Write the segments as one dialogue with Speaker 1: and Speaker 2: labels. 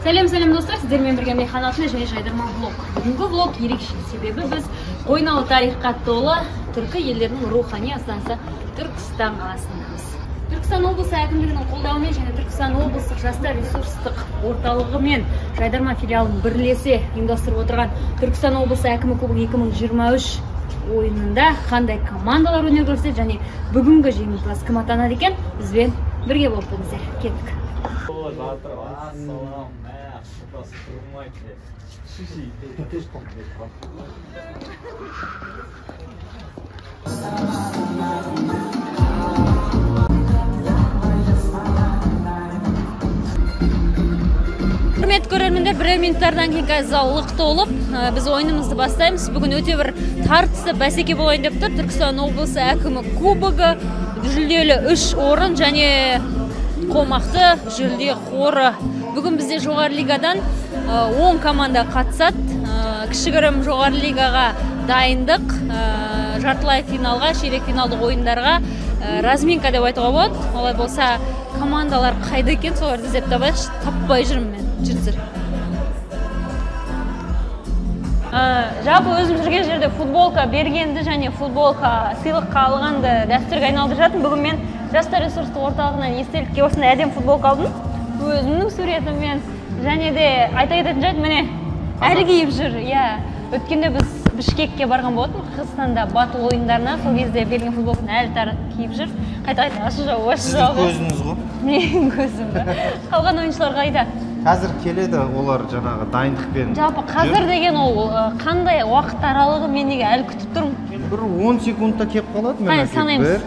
Speaker 1: Сәлем, сәлем достар, сіздермен бірге мен Қанат және Жайдарман влог. Бүгінгі влог ерекше, себебі біз қойнауы тарихқа толы түркі елдерінің рухани астанасы Түркістан қаласындамыз. Түркістан облысы әкімдігінің қолдауымен және Түркістан облыстық жастар ресурстық орталығымен Жайдарман филиалын бірлесе ұйымдастырып отырған Түркістан облысы әкімі кубогы 2023 ойынында қандай командалар өнер көрсетеді және бүгінгі жеңімпаз кім атанады екен, бізбен бірге болып тұрыңыздар. Кеттік. Құрметті көрермендер, бірер минуттардан кейін қазір зал лық толып, біз ойынымызды бастаймыз. Бүгін өте бір тартысты бәсеке болайын деп тұр. Түркістан облысы әкімі кубогы, жүлделі 3 орын және қомақты жүлде қоры. Бүгін бізде жоғары лигадан 10 команда қатысады. Кішігірім жоғары лигаға дайындық, жартылай финалға, ширек финалдық ойындарға разминка деп айтуға болады. Олай болса, командалар қайда екен, соларды іздеп табайықшы. Таппай жүрмін мен. Жүріңіздер. Жалпы өзім жүрген жерде футболка бергенді және футболка сыйлыққа алғанды дәстүрге айналдырып жатырмын. Бүгін мен Жастар ресурстық орталығынан естелікке осындай әдемі футболка алдым. Өзімнің суретіммен. Және де айта кететін жайт, міне әлі киіп жүр. Иә, өткенде біз Бішкекке барған болатынбыз, Қырғызстанда батыл ойындарына, сол кезде берген футболканы әлі киіп жүр. Қайта-қайта ашып жауып, ашып жауып.
Speaker 2: Сіздің көзіңіз ғой?
Speaker 1: Менің көзім ба? Қалған ойыншылар қайда?
Speaker 2: Қазір келеді, олар жаңағы дайындықпен.
Speaker 1: Жалпы қазір деген ол қандай уақыт аралығы, мен неге әлі күтіп тұрмын?
Speaker 2: Бір 10 секундта келіп қалады.
Speaker 1: Қане, санаймыз.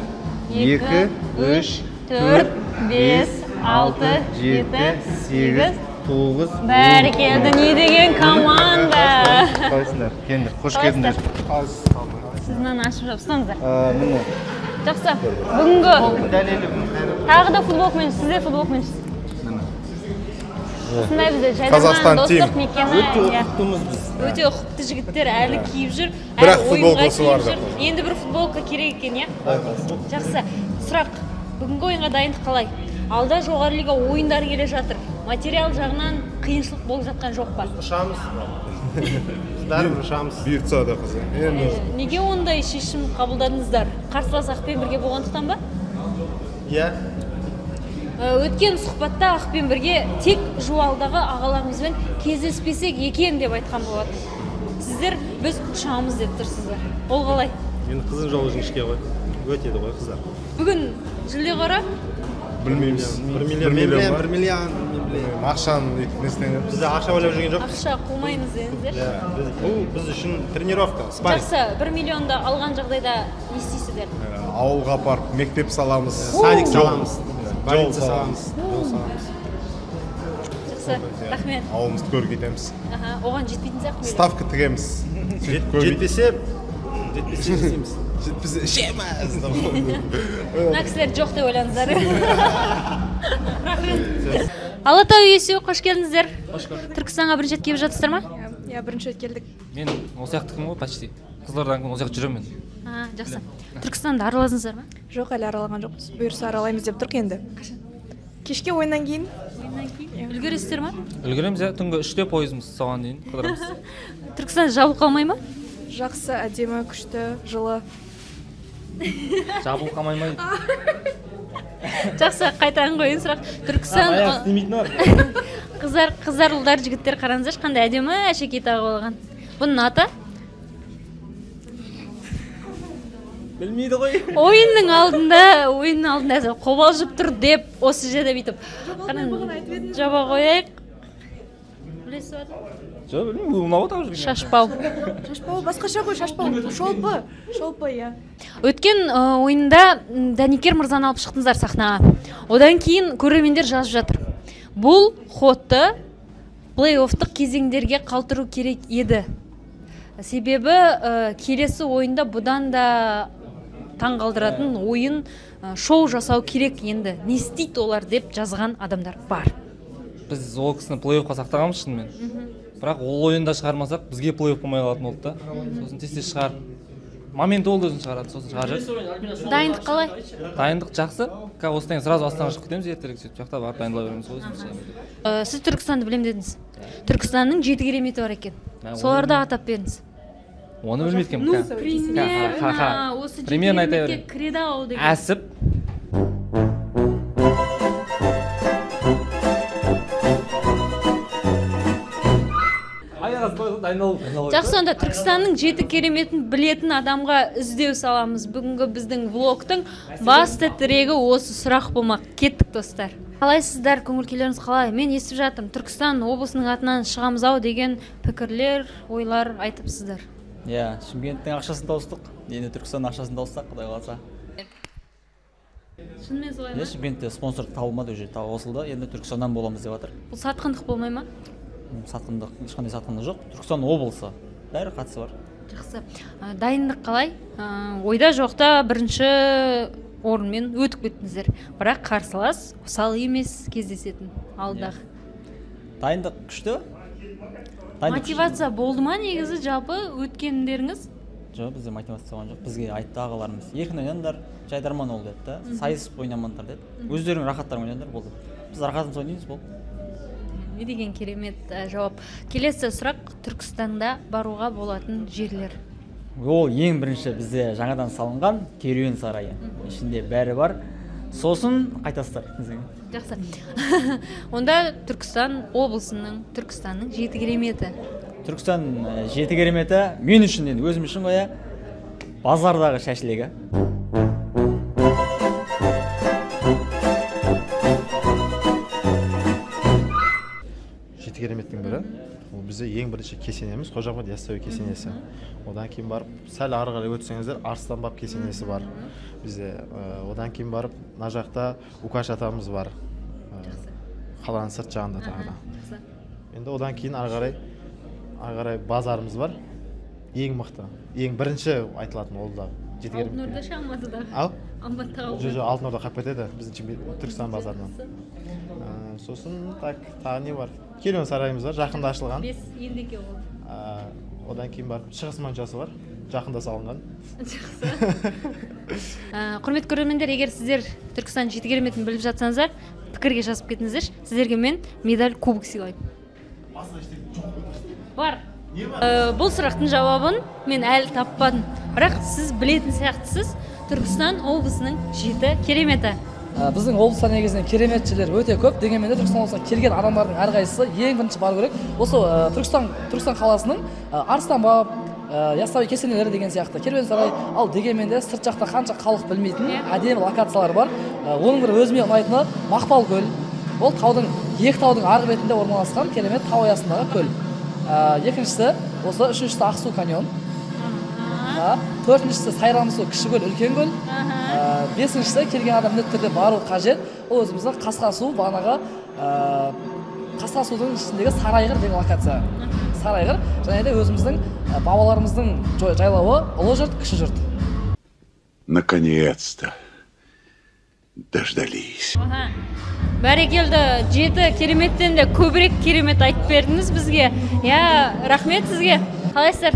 Speaker 2: 1, 2, 3, 4, 5, 6, 7, 8, 9.
Speaker 1: Бәрекелді, не деген команда!
Speaker 2: Қалайсыңдар? Келіңдер, қош келдіңдер.
Speaker 1: Сіз мынаны ашып жабыстаңыздар.
Speaker 2: Міне.
Speaker 1: Жақсы. Бүгінгі тағы да футболкамен, сіз де футболкамен. Осындай бізде Жайдарман достық мекені.
Speaker 2: Өте ұқыптымыз біз.
Speaker 1: Өте ұқыпты жігіттер әлі киіп жүр.
Speaker 3: Бірақ футболкасы бар да.
Speaker 1: Енді бір футболка керек екен, иә? Жақсы. Сұрақ. Бүгінгі ойынға дайындық қалай? Алда жоғары лига ойындары келе жатыр. Материал жағынан қиыншылық болып жатқан жоқ па?
Speaker 2: Ұшамыз. Біз бәрібір ұшамыз.
Speaker 3: Бұйыртса да қызы. Енді
Speaker 1: неге ондай шешім қабылдадыңыздар? Қарсылас Ақпен бірге болғандықтан ба?
Speaker 2: Иә.
Speaker 1: Өткен сұхбатта Ақпен бірге тек Жуалдағы ағаларымызбен кездеспесек екен деп айтқан болатын. Сіздер біз ұшамыз деп тұрсыздар. Ол қалай?
Speaker 4: Енді қыздың жолы жіңішке ғой. Өтеді ғой қыздар.
Speaker 1: Бүгін жүлде қоры?
Speaker 3: Білмейміз.
Speaker 4: 1 миллион,
Speaker 3: 1 миллион,
Speaker 4: 1 миллион, мен білемін.
Speaker 3: Ақшаны өйтіп не істеген жоқпыз.
Speaker 4: Біз ақша ойлап жүрген жоқпыз.
Speaker 1: Ақша қумаймыз дедіңіздер.
Speaker 4: Иә, бұл біз үшін тренировка, спарринг.
Speaker 1: Жақсы, 1 миллионды алған жағдайда не істейсіздер?
Speaker 3: Ауылға апарып мектеп саламыз,
Speaker 4: садик саламыз, больница
Speaker 3: жол
Speaker 4: саламыз, жол саламыз.
Speaker 1: Жақсы, рахмет.
Speaker 3: Ауылымызды көркейтеміз.
Speaker 1: Аха, оған жетпейтін сияқты.
Speaker 3: Ставка тігеміз.
Speaker 4: Жетпесе, жетпесе істейміз.
Speaker 3: Жетпесе ішеміз.
Speaker 1: Мына кісілер жоқ деп ойлаңыздар. Рахмет. Алатау ЕСУ, қош келдіңіздер.
Speaker 5: Қош көрдік.
Speaker 1: Түркістанға бірінші рет келіп жатырсыздар ма?
Speaker 6: Иә, бірінші рет келдік.
Speaker 5: Мен осы жақтікімін ғой, почти. Қызылорданікі, осы жақта жүремін мен.
Speaker 1: Жақсы. Түркістанды араладыңыздар ма?
Speaker 6: Жоқ, әлі аралаған жоқпыз. Бұйырса аралаймыз деп тұрқ енді.
Speaker 1: Қашан?
Speaker 6: Кешке ойыннан кейін.
Speaker 1: Ойыннан кейін. Үлгересіздер ма?
Speaker 5: Үлгереміз, иә. Түнгі 3-те пойызымыз, соған дейін қыдырамыз.
Speaker 1: Түркістан жабылып қалмай ма?
Speaker 6: Жақсы, әдемі, күшті, жылы.
Speaker 5: Жабылып қалмай ма?
Speaker 1: Жақсы, қайтадан қояйын сұрақ. Түркістан
Speaker 4: Аяқ істемейтін бар.
Speaker 1: Қыздар, қыздар, ұлдар, жігіттер қараңыздаршы, қандай әдемі әшекей тағып алған. Бұның аты?
Speaker 5: Білмейді ғой.
Speaker 1: Ойынның алдында, ойынның алдында қобалжып тұр деп осы жерде бүйтіп. Жаба қояйық. Білесіз бе атын?
Speaker 5: Жоқ, білмеймін, ол мынау тағып жүрген.
Speaker 1: Шашпау.
Speaker 6: Шашпау басқаша ғой, шашпау. Шолпы, шолпы, иә.
Speaker 1: Өткен ойында Дәникер мырзаны алып шықтыңыздар сахнаға. Одан кейін көрермендер жазып жатыр. Бұл ходты плей-оффтық кезеңдерге қалтыру керек еді. Себебі келесі ойында бұдан да таңғалдыратын ойын, шоу жасау керек енді. Не істейді олар деп жазған адамдар бар.
Speaker 5: Біз ол кісіні плей-оффқа сақтағанбыз шынымен. Бірақ ол ойында шығармасақ, бізге плей-офф болмай қалатын болды да. Сосын тез-тез шығарып, момент болды, өзін шығарады, сосын шығарып жіберді.
Speaker 1: Дайындық қалай?
Speaker 5: Дайындық жақсы. Қазір осыдан кейін сразу Астанаға шығып кетеміз ертерек, сөйтіп жақта барып дайындала береміз ғой өзіміз.
Speaker 1: Сіз Түркістанды білемін дедіңіз. Түркістанның 7 кереметі бар екен. Соларды атап беріңіз.
Speaker 5: Оны білмейді екенмін.
Speaker 1: Ну, примерно осы 7 кереметке кіреді ау деген.
Speaker 5: Әсіп.
Speaker 1: Жақсы, онда Түркістанның 7 кереметін білетін адамға іздеу саламыз. Бүгінгі біздің влогтың басты тірегі осы сұрақ болмақ. Кеттік, достар. Қалайсыздар, көңіл күйлеріңіз қалай? Мен естіп жатырмын, Түркістан облысының атынан шығамыз ау деген пікірлер, ойлар айтыпсыздар.
Speaker 7: Иә, Шымкенттің ақшасын тауыстық. Енді Түркістанның ақшасын тауыссақ, Құдай қаласа.
Speaker 1: Шынымен солай ма?
Speaker 7: Иә, Шымкентте спонсор табылмады, уже қосылды. Енді Түркістаннан боламыз деп жатыр.
Speaker 1: Бұл сатқындық болмай ма?
Speaker 7: Сатқындық, ешқандай сатқындық жоқ. Түркістан облысы, бәрі қатысы бар.
Speaker 1: Жақсы. Дайындық қалай? Ойда жоқта бірінші орынмен өтіп кеттіңіздер. Бірақ қарсылас осал емес кездесетін алдағы.
Speaker 7: Дайындық күшті.
Speaker 1: Мотивация болды ма негізі жалпы өткендеріңіз?
Speaker 7: Жоқ, бізде мотивация болған жоқ. Бізге айтты ағаларымыз, еркін ойнаңдар, жайдарман ол деді да. Сайысып ойнамаңдар деді. Өздерің рахаттарың ойнаңдар болды. Біз рахатымыз ойнаймыз болды.
Speaker 1: Не деген керемет жауап. Келесі сұрақ, Түркістанда баруға болатын жерлер.
Speaker 7: Ол ең бірінші бізде жаңадан салынған керуен сарайы. Ішінде бәрі бар. Сосын қайтасыздар.
Speaker 1: Жақсы. Онда Түркістан облысының, Түркістанның 7 кереметі.
Speaker 7: Түркістан 7 кереметі мен үшін, енді өзім үшін ғой, базардағы шәшілегі.
Speaker 2: Кереметтің бірі ол бізде ең бірінші кесенеміз, Қожа Ахмет Яссауи кесенесі. Одан кейін барып сәл ары қарай өтсеңіздер Арыстан баб кесенесі бар бізде. Одан кейін барып мына жақта Укаш атамыз бар, қаланың сырт жағында тағы да. Енді одан кейін ары қарай базарымыз бар, ең мықты, ең бірінші айтылатын ол да 7 керемет.
Speaker 1: Алтын Орда ше, Алматыда?
Speaker 2: Ау?
Speaker 1: Алматыда.
Speaker 2: Жоқ, Алтын Орда қалып кетеді біздің Түркістан базарынан. Сосын так тағы не бар? Керуен сарайымыз бар, жақында ашылған.
Speaker 1: 5 енді екеу болды.
Speaker 2: Одан кейін барып Шығыс моншасы бар, жақында салынған.
Speaker 1: Жақсы. Құрметті көрермендер, егер сіздер Түркістан 7 кереметін біліп жатсаңыздар, пікірге жазып кетіңіздерші. Сіздерге мен медаль, кубок сыйлаймын. Бар. Бұл сұрақтың жауабын мен әлі таппадым. Бірақ сіз білетін сияқтысыз, Түркістан облысының 7 кереметі.
Speaker 8: Біздің облыста негізінен керемет жерлер өте көп. Дегенмен де Түркістан облысына келген адамдардың әрқайсысы ең бірінші бару керек. Осы Түркістан қаласының Арыстан баб, Яссауи кесенелері деген сияқты керуен сарай. Ал дегенмен де сырт жақта қанша халық білмейтін әдемі локациялар бар. Оның бірі өзіме ұнайтыны Мақпал көл. Ол таудың, екі таудың арғы бетінде орналасқан керемет тау аясындағы көл. Екіншісі, осы үшіншісі Ақсу каньон. Төртіншісі Сайрамсу кіші көл, үлкен көл. Бесіншісі келген адам міндетті түрде бару қажет. Ол өзіміздің Қасқасу, бағанағы Қасқасудың ішіндегі Сарайғыр деген локация. Сарайғыр және де өзіміздің бабаларымыздың жайлауы Ұлы жұрт, кіші жұрт.
Speaker 9: Наконец-то дождались.
Speaker 1: Бәрекелді, 7 кереметтен де көбірек керемет айтып бердіңіз бізге. Я, рахмет сізге. Қалайсыздар?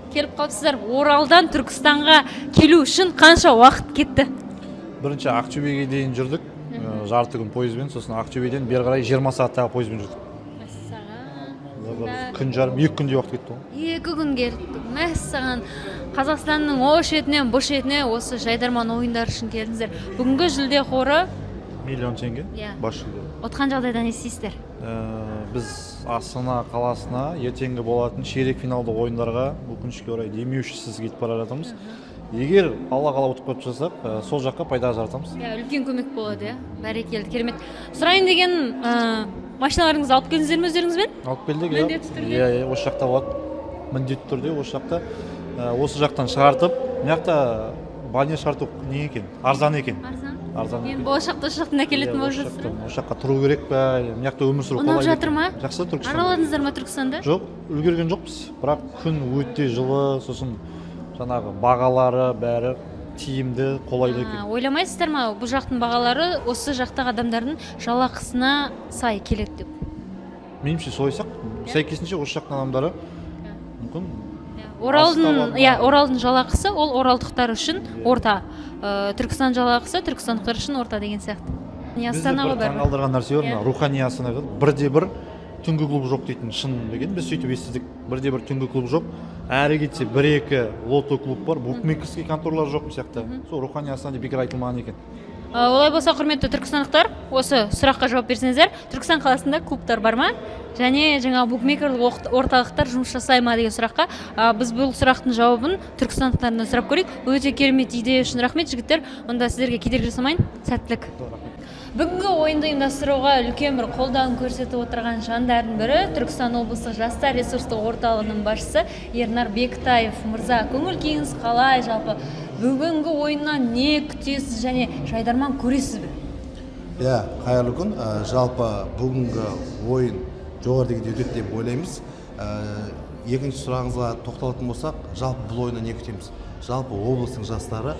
Speaker 1: Келіп қалыпсыздар. Оралдан Түркістанға келу үшін қанша уақыт кетті?
Speaker 10: Бірінші Ақтөбеге дейін жүрдік, жарты күн пойызбен, сосын Ақтөбеден бері қарай 20 сағаттағы пойызбен жүрдік.
Speaker 1: Мәссаған.
Speaker 10: Күн жарым, 2 күндей уақыт кетті ғой.
Speaker 1: 2 күн кетті. Мәссаған. Қазақстанның о шетінен, бұ шетіне осы жайдарман ойындары үшін келдіңіздер. Бүгінгі жүлде қоры
Speaker 10: 1 миллион теңге, бас жүлде.
Speaker 1: Ұтқан жағдайда не істейсіздер?
Speaker 10: Біз Астана қаласына ертеңгі болатын ширек финалдық ойындарға өкінішке орай демеушісіз кетіп бара жатырмыз. Егер Алла қалап ұтып кетіп жатсақ, сол жаққа пайда жаратамыз.
Speaker 1: Иә, үлкен көмек болады, иә. Бәрекелді, керемет. Сұрайын деген, машиналарыңызды алып келдіңіздер ме өздеріңізбен?
Speaker 10: Алып келдік, иә.
Speaker 1: Міндетті түрде.
Speaker 10: Иә, осы жақта болады. Міндетті түрде осы жақта. Осы жақтан шығартып, мына жақта баня шығарту не екен? Арзан екен.
Speaker 1: Арзан.
Speaker 10: Арзан.
Speaker 1: Енді болашақта осы жақтан әкелетін болып жатсыз ба?
Speaker 10: Осы жаққа тұру керек пе? Мына жақта өмір сүру
Speaker 1: Ұнап
Speaker 10: қолайлы
Speaker 1: жатыр ма?
Speaker 10: Жақсы, Түркістан.
Speaker 1: Араладыңыздар ма Түркістанды?
Speaker 10: Жоқ, үлгерген жоқпыз. Бірақ күн өте жылы, сосын жаңағы бағалары бәрі тиімді, қолайлы екен.
Speaker 1: Ойламайсыздар ма, бұл жақтың бағалары осы жақтағы адамдардың жалақысына сай келеді деп?
Speaker 10: Меніңше солай сияқты. Сәйкесінше осы жақтың адамдары мүмкін
Speaker 1: Оралдың, иә, Оралдың жалақысы ол оралдықтар үшін орта, Түркістан жалақысы түркістандықтар үшін орта деген сияқты.
Speaker 10: Астана ғой бәрібір. Таңғалдырған нәрсе бар, мына рухани Астана бірде бір түнгі клуб жоқ дейтін шын деген, біз сөйтіп естідік, бірде бір түнгі клуб жоқ. Әрі кетсе бір-екі лото клуб бар, букмекерский конторлар жоқ сияқты. Сол рухани Астана деп бекер айтылмаған екен.
Speaker 1: Олай болса, құрметті түркістандықтар, осы сұраққа жауап берсеңіздер, Түркістан қаласында клубтар бар ма? Және жаңағы букмекерлік орталықтар жұмыс жасай ма деген сұраққа біз бұл сұрақтың жауабын түркістандықтардан сұрап көрейік. Өте керемет идея үшін рахмет, жігіттер. Онда сіздерге кедергі жасамайын. Сәттілік. Бүгінгі ойынды ұйымдастыруға үлкен бір қолдауын көрсетіп отырған жандардың бірі Түркістан облыстық жастар ресурстық орталығының басшысы Ернар Бектаев мырза. Көңіл күйіңіз қалай, жалпы бүгінгі ойыннан не күтесіз және жайдарман көресіз бе?
Speaker 9: Иә, қайырлы күн. Жалпы бүгінгі ойын жоғары деңгейде өтеді деп ойлаймыз. Екінші сұрағыңызға тоқталатын болсақ, жалпы бұл ойыннан не күтеміз? Жалпы облыстың жастары,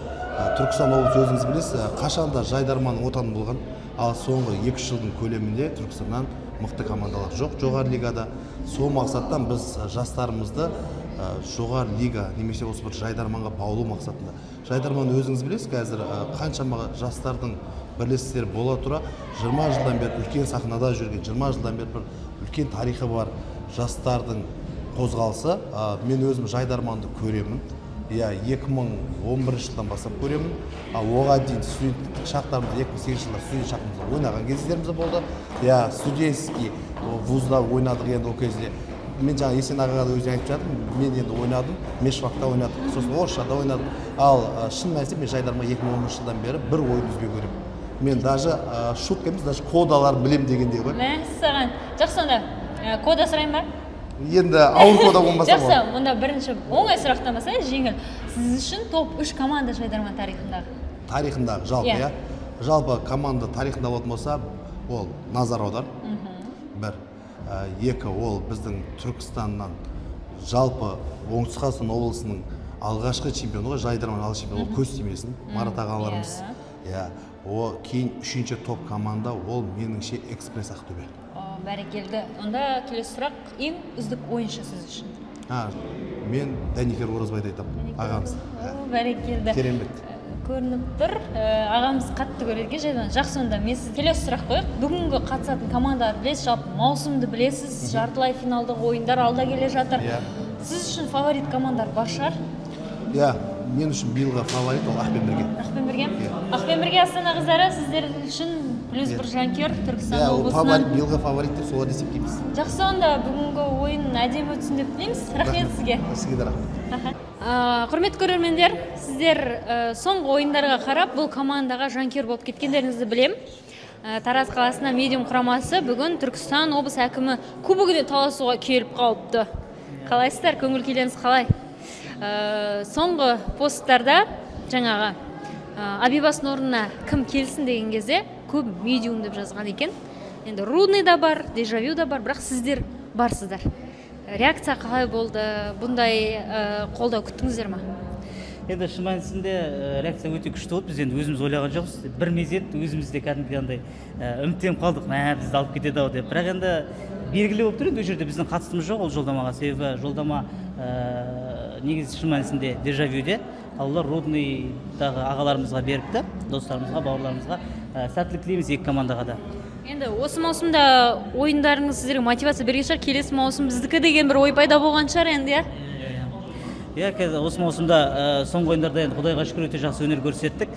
Speaker 9: Түркістан облысы өзіңіз білесіз, қашанда жайдарманның отаны болған, ал соңғы 2-3 жылдың көлемінде Түркістаннан мықты командалар жоқ жоғары лигада. Сол мақсаттан біз жастарымызды жоғары лига немесе осы бір жайдарманға баулу мақсатында. Жайдарман өзіңіз білесіз, қазір қаншама жастардың бірлестіктері бола тұра 20 жылдан бері үлкен сахнада жүрген, 20 жылдан бері бір үлкен тарихы бар жастардың қозғалысы. Мен өзім жайдарманды көремін. Иә, 2011 жылдан бастап көремін. Ал оған дейін студенттік шақтарымызда, 2008 жылда студент шағымызда ойнаған кездеріміз болды. Иә, студенческий вузда ойнадық енді ол кезде. Мен жаңа Есен ағаға да өзі айтып жатырмын, мен енді ойнадым, мешвакта ойнадым, сосын орысшада ойнадым. Ал шын мәнісінде мен жайдарман 2011 жылдан бері бір ойын үзбей көремін. Мен даже шутка емес, даже кодаларын білем дегендей ғой.
Speaker 1: Мәссаған. Жақсы, онда кода сұрайын ба?
Speaker 9: Енді ауыр кода болмаса
Speaker 1: болады. Жақсы, онда бірінші оңай сұрақтан бастайық, жеңіл. Сіз үшін топ 3 команда жайдарман тарихындағы.
Speaker 9: Тарихындағы, жалпы, иә. Жалпы команда тарихында болатын болса, ол назар аудар. Бір. Екі, ол біздің Түркістаннан жалпы Оңтүстік Қазақстан облысының алғашқы чемпионы ғой, жайдарман алғашқы чемпионы, ол көз тимесін, Марат ағаларымыз. Иә, о кейін үшінші топ команда, ол меніңше Экспресс Ақтөбе.
Speaker 1: Бәрекелді. Онда келесі сұрақ, ең үздік ойыншы сіз үшін?
Speaker 9: Мен Дәникер Оразбайды айтамын, ағамыз.
Speaker 1: Бәрекелді.
Speaker 9: Керемет.
Speaker 1: Көрініп тұр, ағамыз қатты көреді екен жайдарман. Жақсы, онда мен сізге келесі сұрақ қояйық. Бүгінгі қатысатын командаларды білесіз, жалпы маусымды білесіз, жартылай финалдық ойындар алда келе жатыр. Сіз үшін фаворит командалар бар шығар?
Speaker 9: Иә, мен үшін биылғы фаворит ол Ақпен бірге.
Speaker 1: Ақпен бірге? Ақпен бірге Астана қыздары сіздер үшін плюс бір жанкүйер Түркістан облысынан.
Speaker 9: Биылғы фаворит деп соларды есептейміз.
Speaker 1: Жақсы, онда бүгінгі ойын әдемі өтсін деп тілейміз. Рахмет сізге.
Speaker 9: Сізге де рахмет.
Speaker 1: Құрметті көрермендер, сіздер соңғы ойындарға қарап бұл командаға жанкүйер болып кеткендеріңізді білем. Тараз қаласына медиум құрамасы бүгін Түркістан облыс әкімі кубогіне таласуға келіп қалыпты. Қалайсыздар, көңіл күйлеріңіз қалай? Соңғы посттарда жаңағы Абибастың орнына кім келсін деген кезде көп медиум деп жазған екен. Енді Рудный да бар, Дежавю да бар, бірақ сіздер барсыздар. Реакция қалай болды? Бұндай қолдау күттіңіздер ма?
Speaker 11: Енді шын мәнісінде реакция өте күшті болды. Біз енді өзіміз ойлаған жоқпыз. Бір мезет өзіміз де кәдімгідей андай үміттеніп қалдық, мә бізді алып кетеді ау деп. Бірақ енді белгілі болып тұр, енді ол жерде біздің қатысымыз жоқ ол жолдамаға. Себебі жолдама негізі шын мәнісінде Дежавюде, ал олар Рудныйдағы ағаларымызға беріпті, достарымызға, бауырларымызға. Сәттілік тілейміз екі командаға да.
Speaker 1: Енді осы маусымда ойындарыңыз сіздерге мотивация берген шығар, келесі маусым біздікі деген бір ой пайда болған шығар енді, иә?
Speaker 11: Иә, осы маусымда соңғы ойындарда енді Құдайға шүкір өте жақсы өнер көрсеттік.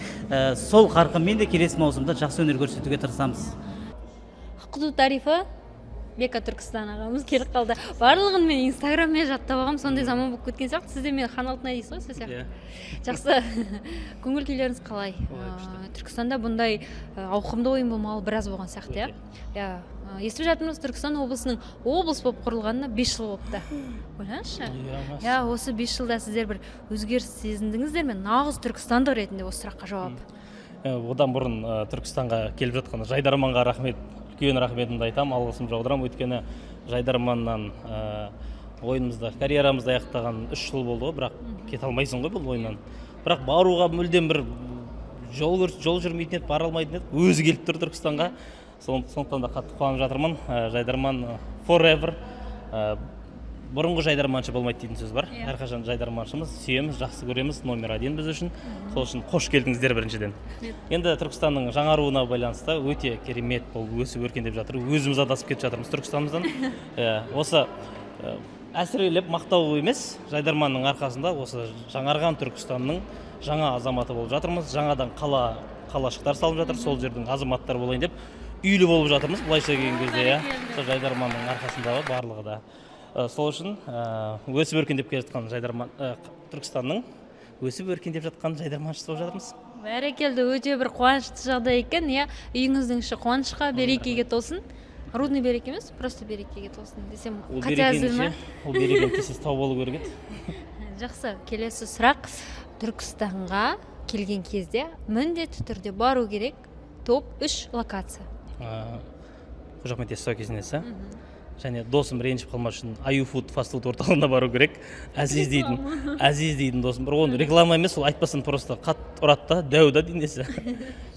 Speaker 11: Сол қарқынмен де келесі маусымда жақсы өнер көрсетуге тырысамыз.
Speaker 1: Құту тарифі Бека Түркістан ағамыз келіп қалды. Барлығын мен инстаграммен жаттап алғам, сондай заман болып кеткен сияқты. Сіз де мен Хан Алтынай дейсіз ғой, сол сияқты. Жақсы. Көңіл күйлеріңіз қалай? Түркістанда бұндай ауқымды ойын болмағалы біраз болған сияқты, иә? Иә. Естіп жатырмыз, Түркістан облысының облыс болып құрылғанына 5 жыл болыпты. Ойлаңызшы. Иә, осы 5 жылда сіздер бір өзгеріс сезіндіңіздер ме? Нағыз түркістандық ретінде осы сұраққа жауап.
Speaker 12: Одан бұрын Түркістанға келіп жатқан жайдарманға рахмет. Үлкен рахметімді айтам, алғысым жаудырам. Өйткені жайдарманнан ойынымызды, карьерамызды аяқтаған 3 жыл болды ғой, бірақ кете алмайсың ғой бұл ойыннан. Бірақ баруға мүлдем бір жол жүрмейтін еді, бара алмайтын еді. Өзі келіп тұр Түркістанға. Сондықтан да қатты қуанып жатырмын. Жайдарман forever. Бұрынғы жайдарманшы болмайды дейтін сөз бар. Әрқашан жайдарманшымыз, сүйеміз, жақсы көреміз, номер 1 біз үшін. Сол үшін қош келдіңіздер біріншіден. Енді Түркістанның жаңаруына байланысты өте керемет болып өсіп өркендеп жатыр. Өзіміз адасып кетіп жатырмыз Түркістанымыздан. Осы әсірелеп мақтау емес, жайдарманның арқасында осы жаңарған Түркістанның жаңа азаматы болып жатырмыз. Жаңадан қалашықтар салынып жатыр, сол жердің азаматтары болайын деп үйлі болып жатырмыз, былайша келген кезде, сол жайдарманның арқасындағы барлығы да. Сол үшін өсіп өркендеп келе жатқан жайдарман, Түркістанның өсіп өркендеп жатқан жайдарманшысы болып жатырмыз.
Speaker 1: Бәрекелді, өте бір қуанышты жағдай екен, иә. Үйіңіздің іші қуанышқа, берекеге толсын. Рудный береке емес, просто берекеге толсын десем, қате әзіл ма?
Speaker 12: Ол берекені тез тауып алу керек еді.
Speaker 1: Жақсы, келесі сұрақ. Түркістанға келген кезде міндетті түрде бару керек топ 3 локация.
Speaker 12: Қожа Ахмет Яссауи кесенесі. Және досым ренжіп қалмас үшін Аю Фуд фастфуд орталығына бару керек. Әзиз дейтін досым. Бір оны реклама емес, ол айтпасын, просто қатты ұрады да, дәу да денесі.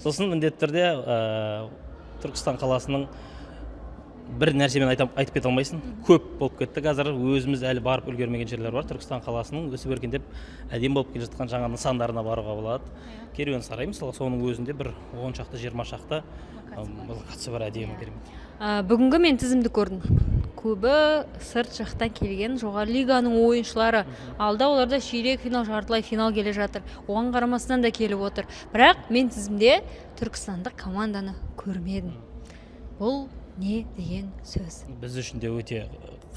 Speaker 12: Сосын міндетті түрде Түркістан қаласының бір нәрсемен айтып кете алмайсың. Көп болып кетті қазір, өзіміз әлі барып үлгермеген жерлер бар. Түркістан қаласының өсіп өркендеп әдемі болып келе жатқан жаңа нысандарына баруға болады. Керуен сарай мысалы, соның өзінде бір 10 шақты, 20 шақты локация бар, әдемі керемет.
Speaker 1: Бүгінгі мен тізімді көрдім. Көбі сырт жақтан келген жоғары лиганың ойыншылары. Алда оларда ширек финал, жартылай финал келе жатыр. Оған қарамастан да келіп отыр. Бірақ мен тізімде түркістандық команданы көрмедім. Бұл не деген сөз?
Speaker 12: Біз үшін де өте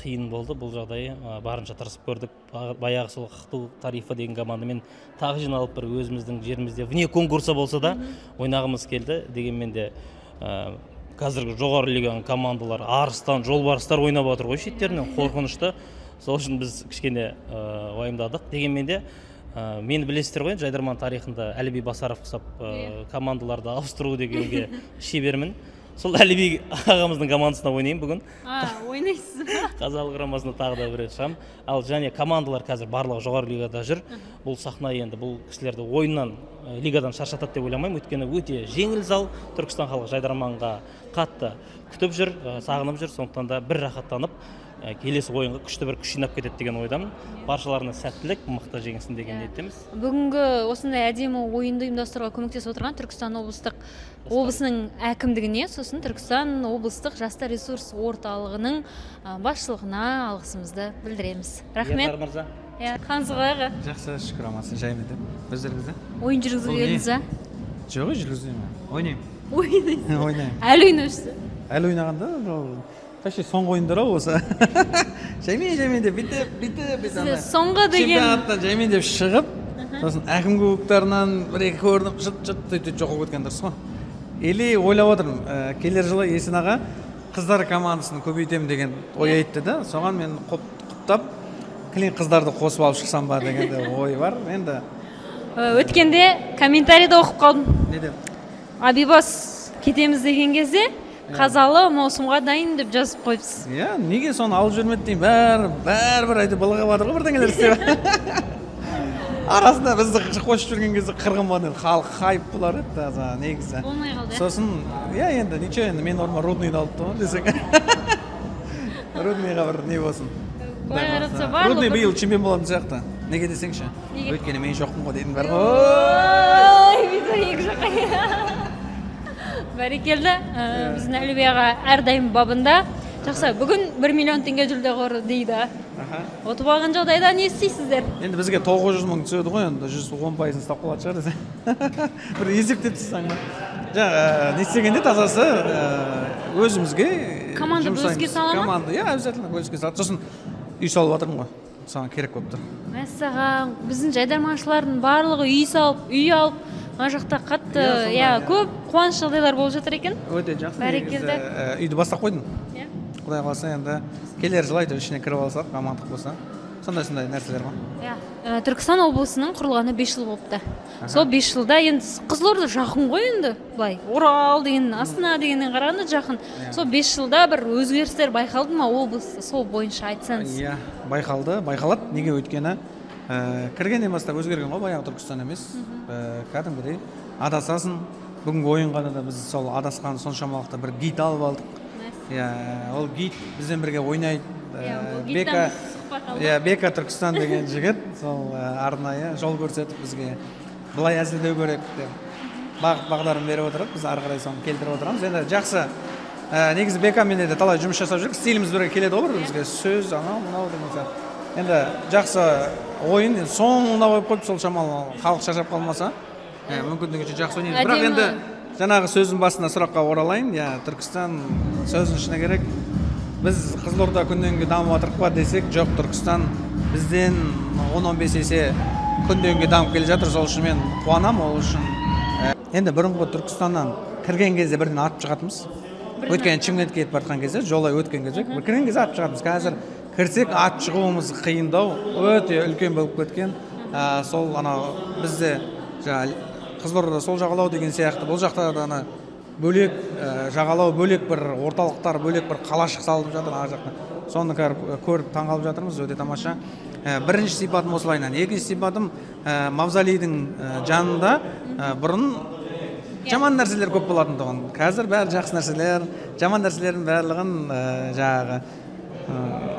Speaker 12: қиын болды бұл жағдай. Барынша тырысып көрдік. Баяғы сол Хықту тарифы деген командамен тағы жиналып бір өзіміздің жерімізде вне конкурса болса да ойнағымыз келді. Дегенмен де қазіргі жоғары лиганың командалары Арыстан, Жолбарыстар ойнап отыр ғой шеттерінен, қорқынышты. Сол үшін біз кішкене уайымдадық. Дегенмен де мені білесіздер ғой, жайдарман тарихында Әліби Басаров құсап командаларды ауыстыру дегенге шебермін. Сол Әліби ағамыздың командасына ойнаймын бүгін.
Speaker 1: Ойнайсыз ба?
Speaker 12: Қазалы құрамасына тағы да бір рет шығамын. Ал және командалар қазір барлығы жоғары лигада жүр. Бұл сахна енді бұл кісілерді ойыннан, лигадан шаршатады деп ойламаймын. Өйткені өте жеңіл зал. Түркістан халқы жайдарманға қатты күтіп жүр, сағынып жүр. Сондықтан да бір рахаттанып, келесі ойынға күшті бір күш жинап кетеді деген ойдамын. Баршаларына сәттілік, мықты жеңсін деген ниеттеміз.
Speaker 1: Бүгінгі осындай әдемі ойынды ұйымдастыруға көмектесіп отырған Түркістан облысының әкімдігіне, сосын Түркістан облыстық жастар ресурс орталығының басшылығына алғысымызды білдіреміз. Рахмет.
Speaker 12: Ернар мырза.
Speaker 1: Қалыңыз қалай аға?
Speaker 13: Жақсы, шүкір, амансың, жаймен деп. Өздеріңізде?
Speaker 1: Ойын жүргізуге келдіңіз ба?
Speaker 13: Жоқ, жүргізбеймін. Ойнаймын.
Speaker 1: Ойнайсыз?
Speaker 13: Ойнаймын.
Speaker 1: Әлі ойнайсыз?
Speaker 13: Әлі ойнағанда почти соңғы ойындар ау осы. Жаймен деп бүйтіп
Speaker 1: соңғы деген
Speaker 13: чемпионаттан жаймен деп шығып, сосын әкім кубоктарынан бір екі көрініп, жыт сөйтіп жоқ болып кеткен дұрыс қой. Или ойлап отырмын, келер жылы Есен аға қыздар командасын көбейтемін деген ой айтты да, соған мен құптап кілең қыздарды қосып алып шықсам ба деген де ой бар. Енді
Speaker 1: өткенде комментарийді оқып қалдым.
Speaker 13: Не деп?
Speaker 1: Абибас кетеміз деген кезде Қазалы маусымға дайын деп жазып қойыпсыз.
Speaker 13: Иә, неге соны алып жүрмеді деймін. Бәрібір әйтеуір былғап жатыр ғой бірдеңелер істеп. Арасында бізді қосып жүрген кезде қырғын болған еді. Халық хайп болар еді таза негізі.
Speaker 1: Болмай қалды.
Speaker 13: Сосын, иә, енді ничего, енді мен орныма Рудныйды алыпты ғой десең. Рудныйға бір не болсын. Рудный биыл чемпион болатын сияқты. Неге десеңші? Өйткені мен жоқпын ғой дейтін бар ғой.
Speaker 1: Ой, бүйтіп екі жаққа. Бәрекелді, біздің Әліби аға әрдайым бабында. Жақсы, бүгін 1 миллион теңге жүлде қоры дейді. Ұтып алған жағдайда не істейсіздер?
Speaker 13: Енді бізге 900 мың түседі ғой, енді 110%-ын ұстап қалатын шығар десең. Бір есептеп түссең. Жаңа, не істегенде тазасы өзімізге
Speaker 1: команда бөліске сала ма?
Speaker 13: Команда, иә, обязательно бөліске салады. Сосын үй салып жатырмын ғой, соған керек болып тұр.
Speaker 1: Мәссаған, біздің жайдарманшылардың барлығы үй салып, үй алып, мына жақта қатты, иә, көп қуаныш жағдайлар болып жатыр екен.
Speaker 13: Өте жақсы.
Speaker 1: Бәрекелді.
Speaker 13: Үйді бастап қойдым. Құдай қаласа, енді келер жылы әйтеуір ішіне кіріп алсақ, амандық болса. Сондай-сондай нәрселер ғой.
Speaker 1: Иә. Түркістан облысының құрылғаны 5 жыл болыпты. Сол 5 жылда енді Қызылорда жақын ғой енді, былай Орал деген, Астана дегеннен қарағанда жақын. Сол 5 жылда бір өзгерістер байқалды ма облыста? Сол бойынша айтсаңыз.
Speaker 13: Иә, байқалды, байқалады. Неге өйткені кіргеннен бастап өзгерген ғой, баяғы Түркістан емес. Кәдімгідей адасасың. Бүгінгі ойынға да біз сол адасқан соншамалықты бір гид алып алдық. Иә, ол гид бізбен бірге ойнайды, Бека, иә, Бека Түркістан деген жігіт, сол арнайы жол көрсетіп бізге былай әзілдеу керек деп бағыт бағдарын беріп отырады, біз ары қарай соны келтіріп отырамыз. Енді жақсы, негізі Бекамен де талай жұмыс жасап жүрік, стиліміз бірге келеді ғой бір-бірімізге, сөз анау мынау деген сияқты. Енді жақсы ойын, енді соңына қойып қойып сол шамалы халық шаршап қалмаса, мүмкіндігінше жақсы ойнаймыз. Бірақ енді жаңағы сөздің басына сұраққа оралайын, иә, Түркістан сөздің шыны керек. Біз Қызылорда күннен күнге дамып жатырық па десек, жоқ, Түркістан бізден 10-15 есе күннен күнге дамып келе жатыр, сол үшін мен қуанамын, ол үшін. Енді бұрынғы Түркістаннан кірген кезде бірден атып шығатынбыз. Өйткені Шымкентке кетіп бара жатқан кезде, жолай өткен кезде, кірген кезде атып шығатынбыз. Қазір кірсек атып шығуымыз қиындау, өте үлкен болып кеткен. Сол анау бізде жаңа Қызылордада сол жағалау деген сияқты, бұл жақта да ана бөлек жағалау, бөлек бір орталықтар, бөлек бір қалашық салынып жатыр ар жақта. Соны көріп таңғалып жатырмыз, өте тамаша. Бірінші сипатым осылайынан. Екінші сипатым, мавзолейдің жанында бұрын жаман нәрселер көп болатын тұғын. Қазір бәрі жақсы нәрселер, жаман нәрселердің барлығын жаңағы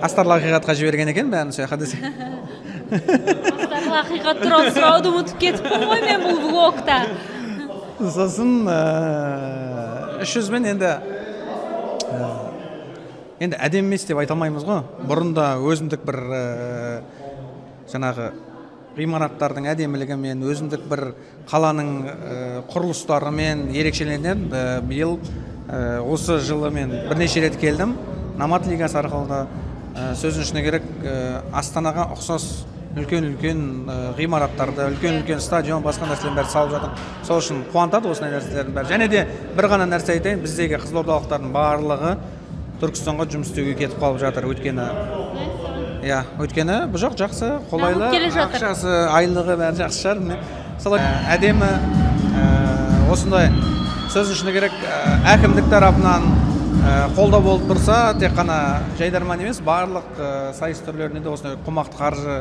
Speaker 13: астарлы ақиқатқа жіберген екен, бәрін сол жаққа десек.
Speaker 1: Астарлы ақиқат туралы сұрауды ұмытып кетіппін ғой мен бұл влогта.
Speaker 13: Сосын 300 мен енді әдемі емес деп айта алмаймыз ғой. Бұрын да өзіндік бір жаңағы ғимараттардың әдемілігімен, өзіндік бір қаланың құрылыстарымен ерекшеленеді. Биыл осы жылы мен бірнеше рет келдім. Номад лигасы арқылы да, сөздің шыны керек, Астанаға ұқсас үлкен-үлкен ғимараттарды, үлкен-үлкен стадион, басқа нәрселердің бәрі салып жатыр. Сол үшін қуантады осындай нәрселердің бәрі. Және де бір ғана нәрсе айтайын, біздегі қызылордалықтардың барлығы Түркістанға жұмыс істеуге кетіп қалып жатыр. Өйткені, иә, өйткені бұл жақ жақсы, қолайлы, ақшасы, айлығы бәрі жақсы шығар. Солай әдемі, осындай сөздің шыны керек, әкімдік тарапынан қолдау болып тұрса, тек қана жайдарман емес, барлық сайыс түрлеріне де осындай қомақты қаржы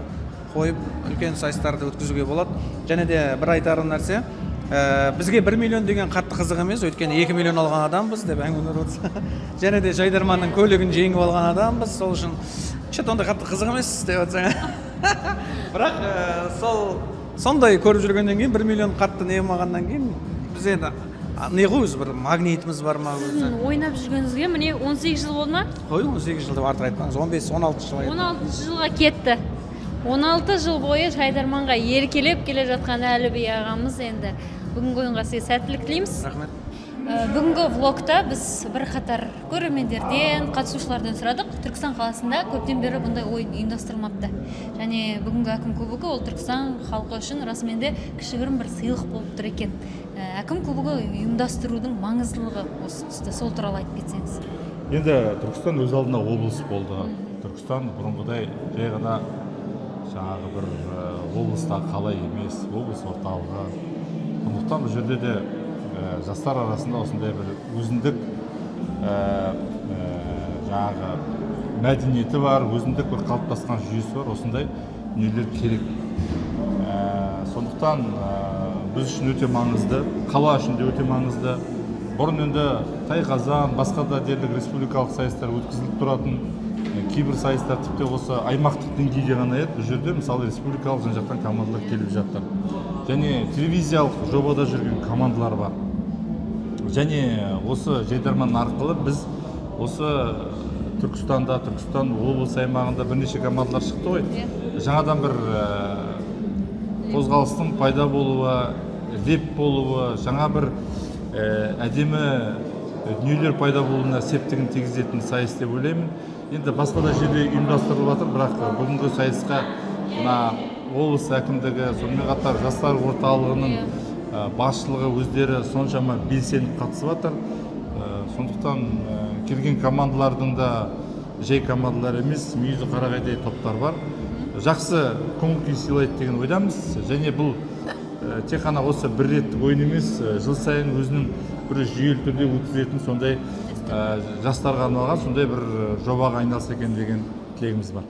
Speaker 13: қойып үлкен сайыстарды өткізуге болады. Және де бір айтарым нәрсе, бізге 1 миллион деген қатты қызық емес, өйткені 2 миллион алған адамбыз деп әңгіме отырса. Және де жайдарманның көлігін жеңіп алған адамбыз, сол үшін что-то ондай қатты қызық емес деп отырсаң. Бірақ сол сондай көріп жүргеннен кейін 1 миллион қатты не болмағаннан кейін біз енді не ғой, өзі бір магнитіміз бар ма өзі?
Speaker 1: Ойнап жүргеніңізге міне 18 жыл болды ма?
Speaker 13: Қой, 18 жыл деп артық айтпаңыз, 15-16 жыл.
Speaker 1: 16 жылға кетті. 16 жыл бойы жайдарманға еркелеп келе жатқан Әліби ағамыз енді бүгінгі ойынға сізге сәттілік тілейміз.
Speaker 13: Рахмет.
Speaker 1: Бүгінгі влогта біз бірқатар көрермендерден, қатысушылардан сұрадық. Түркістан қаласында көптен бері бұндай ойын ұйымдастырылмапты. Және бүгінгі әкім кубогы ол Түркістан халқы үшін расымен де кішігірім бір сыйлық болып тұр екен. Әкім кубогы ұйымдастырудың маңыздылығы осы тұста, сол туралы айтып кетсеңіз.
Speaker 14: Енді Түркістан өз алдына облыс болды. Түркістан бұрынғыдай жай ғана жаңағы бір облыстағы қала емес, облыс орталығы. Сондықтан бұл жерде де жастар арасында осындай бір өзіндік жаңағы мәдениеті бар, өзіндік бір қалыптасқан жүйесі бар, осындай дүниелер керек. Сондықтан біз үшін өте маңызды, қала үшін де өте маңызды. Бұрын енді Тайқазан, басқа да дерлік республикалық сайыстар өткізіліп тұратын, кейбір сайыстар тіпті осы аймақтық деңгейде ғана еді. Бұл жерде мысалы республикалық жан жақтан командалар келіп жатыр. Және телевизиялық жобада жүрген командалар бар. Және осы жайдарман арқылы біз осы Түркістанда, Түркістан облысы аймағында бірнеше командалар шықты ғой. Жаңадан бір қозғалыстың пайда болуы, леп болуы, жаңа бір әдемі дүниелер пайда болуына септігін тигізетін сайыс деп ойлаймын. Енді басқа да жерде ұйымдастырылып жатыр, бірақ бүгінгі сайысқа мына облыс әкімдігі, сонымен қатар жастар орталығының басшылығы өздері соншама белсеніп қатысып жатыр. Сондықтан келген командалардың да жай командалар емес, мүйізі қарағайдай топтар бар. Жақсы көңіл күй сыйлайды деген ойдамыз. Және бұл тек қана осы бір реттік ойын емес, жыл сайын өзінің бір жүйелі түрде өткізетін сондай жастарға арналған сондай бір жобаға айналса екен деген тілегіміз бар.